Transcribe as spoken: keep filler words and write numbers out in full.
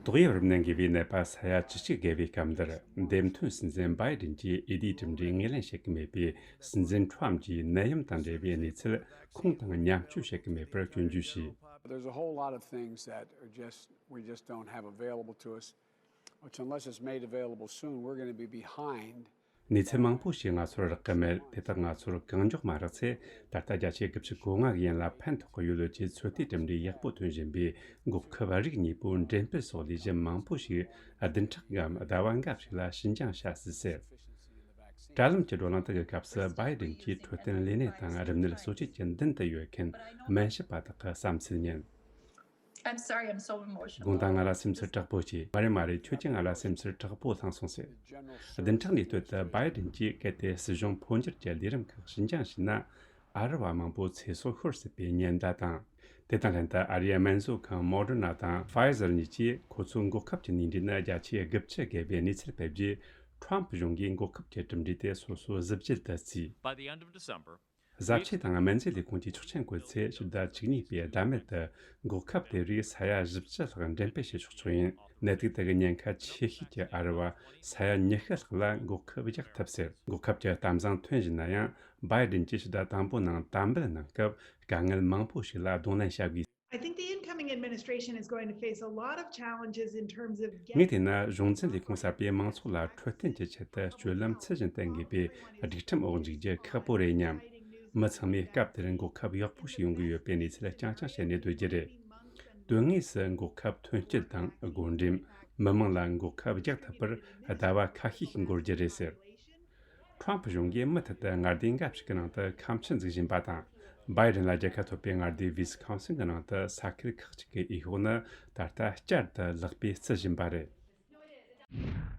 ཏོག་དབྱིབས་རིམས་ནད་འགོས་པའི་ནད་པ་ས་ཡ་བཅུ་གཅིག་བརྒལ་བའི་སྐབས་འདིར། འདེམས་ཐོན་སྲིད་འཛིན་བྷའི་ཌེན་གྱིས་འོས་བསྡུའི་གྲུབ་འབྲས་ངོས་ལེན་བྱེད་ཀྱི་མེད་པའི་སྲིད་འཛིན་ཁྲོམ་གྱི་ནད་ཡམས་དང་འབྲེལ་བའི་གནས་ཚུལ་ཁོང་དང་མཉམ་སྤྱོད་བྱེད་ཀྱི་མེད་པར་སྐྱོན་བརྗོད་བྱས། There's a whole lot of things that are just, we just don't have available to us, which, unless it's made available soon, we're going to be behind. གནས་ཚུལ་མང་པོ་ཞིག་ང་ཚོར་རག་གི་མེད། དེ་དག་ང་ཚོར་གང་མགྱོགས་མ་རག་ཚེ། ད་ལྟ་བརྒྱ་ཆའི་དགུ་བཅུ་གོ་ལྔ་གི་ཡན་ལ་ཕན་ཐོགས་ཀྱི་ཡོད་ལུགས་ཀྱི་ཚོད་ལྟའི་གྲུབ་འབྲས་ཡག་པོ་ཐོན་བཞིན་པའི་འགོག་ཁབ་རིགས་གཉིས་པོ་འགྲེམས་སྤེལ་སོགས་ལས་གཞི་མང་པོ་ཞིག་བདུན་ཕྲག་གམ་ཟླ་བ་འགའ་ཞིག་ལ་ཕྱི་འགྱངས་བྱ་སྲིད་ཟེར། དྲ་ལམ་གྱི་བགྲོ་གླེང་དག་གི་སྐབས་སུ། བྷའི་ཌེན་གྱིས་འཕྲོད་བསྟེན་ལས་གནས་དང་རིམས་ནད་གསོ་བཅོས་ཀྱི་མདུན་དུ་ཡོད་མཁན་སྨན་ཞབས་པ་དག་གི་བསམ་ཚུལ་ཉན། I'm sorry, I'm so emotional. དགོངས་དག། ང་ལ་སེམས་ཚོར་དྲག་པོ་སྐྱེས། མ་རེད་མ་རེད། ཁྱོད་ཀྱིས་ང་ལ་སེམས་ཚོར་དྲག་པོ་བསླངས་སོང་ཟེར། བདུན་ཕྲག་འདིའི་སྟོད་དུ་བྷའི་ཌེན་གྱིས་གལ་ཏེ་སྲིད་གཞུང་འཕོ་འགྱུར་གྱི་ལས་རིམ་ཁག་ཕྱི་འགྱངས་བྱས་ན། ཨ་རི་བ་མང་པོ་ཚེ་སྲོག་ཤོར་སྲིད་པའི་ཉེན་བརྡ་བཏང་། དེ་དང་ལྷན་དུ། ཨ་རིའི་སྨན་བཟོ་ཁང་མོ་ཌར་ན་དང་ཕ་ཡི་ཟར་གཉིས་ཀྱིས་ཁོ་ཚོའི་འགོག་ཁབ་ཀྱི་ནུས་འབྲས་ནི་བརྒྱ་ཆའི་དགུ་བཅུ་བརྒལ་བའི་གནས་ཚུལ་སྤེལ་རྗེས། ཁྲོམ་གཞུང་གིས་འགོག་ཁབ་ཀྱི་གྲུབ་འབྲས་དེ་སོ་སོའི་གཟི་བརྗིད་དུ་བརྩིས། By the end of December, གཟབ་ཆས་དང་སྨན་རྫས་ལས་ཁུངས་ཀྱིས་ཆོག་མཆན་བཀོད་ཚེ། ཕྱི་ཟླ་བཅུ་གཉིས་པའི་ཟླ་མེད་དུ་འགོག་ཁབ་དེ་རིགས་ས་ཡ་བཞི་བཅུ་ལྷག་འགྲེམས་སྤེལ་བྱེད་ཆོག་ཆོག་ཡིན། ནད་དུག་དེ་གི་ཉེན་ཁ་ཆེ་ཤོས་ཀྱི་ཨ་རི་བ་ས་ཡ་ཉི་ཤུ་ལྷག་ལ་འགོག་ཁབ་རྒྱག་ཐུབ་ཟེར། འགོག་ཁབ་ཀྱི་གཏམ་བཟང་ཐོན་བཞིན་ན་ཡང་། བྷའི་ཌེན་གྱིས་ཕྱི་ཟླ་དང་པོ་ནང་དམ་འབུལ་གནང་སྐབས། དཀའ་ངལ་མང་པོ་ཞིག་ལ་གདོང་ལེན་བྱ་དགོས། I think the incoming administration is going to face a lot of challenges in terms of getting. ངས་བལྟས་ན། གཞུང་འཛིན་ལས་ཁུངས་གསར་པས་མང་ཚོགས་ལ་འཕྲོད་བསྟེན་གྱི་ཆེད་དུ་སྤྱོད་ལམ་ཚུལ་བཞིན་གཏོང་དགོས་པའི་སྒྲིག་ཁྲིམས་འོག་འཇུག་རྒྱུ་ཁག་པོ་རེད་སྙམ། མི་ཚང་མས་སྐབས་དེར་འགོག་ཁབ་ཡག་པོ་ཞིག་ཡོང་གི་ཡོད་པའི་གནས་ཚུལ་རྐྱང་རྐྱང་བཤད་ནས་སྡོད་རྒྱུ་རེད། དོན་དངོས་སུ་འགོག་ཁབ་ཐོན་སྐྱེད་དང་སྒོ་འགྲེམས། མི་མང་ལ་འགོག་ཁབ་རྒྱག་ཐུབ་པར་ཟླ་བ་ཁ་ཤས་ཤིག་འགོར་རྒྱུ་རེད་ཟེར། ཁྲོམ་གཞུང་གིས་མུ་མཐུད་དུ་མངའ་སྡེ་འགའ་ཞིག་གི་ནང་དུ་ཁ་མཆུ་འཛུགས་བཞིན་པ་དང་། བྷའི་ཌེན་ལ་རྒྱལ་ཁ་ཐོབ་པའི་མངའ་སྡེ་ཝིས་ཀོན་སིན་གྱི་ནང་དུ་ས་ཁུལ་ཁག་ཅིག་གི་འོས་ཤོག་ནི་ད་ལྟ་བསྐྱར་དུ་ལེགས་སྤེལ་བརྩི་བཞིན་པ་རེད།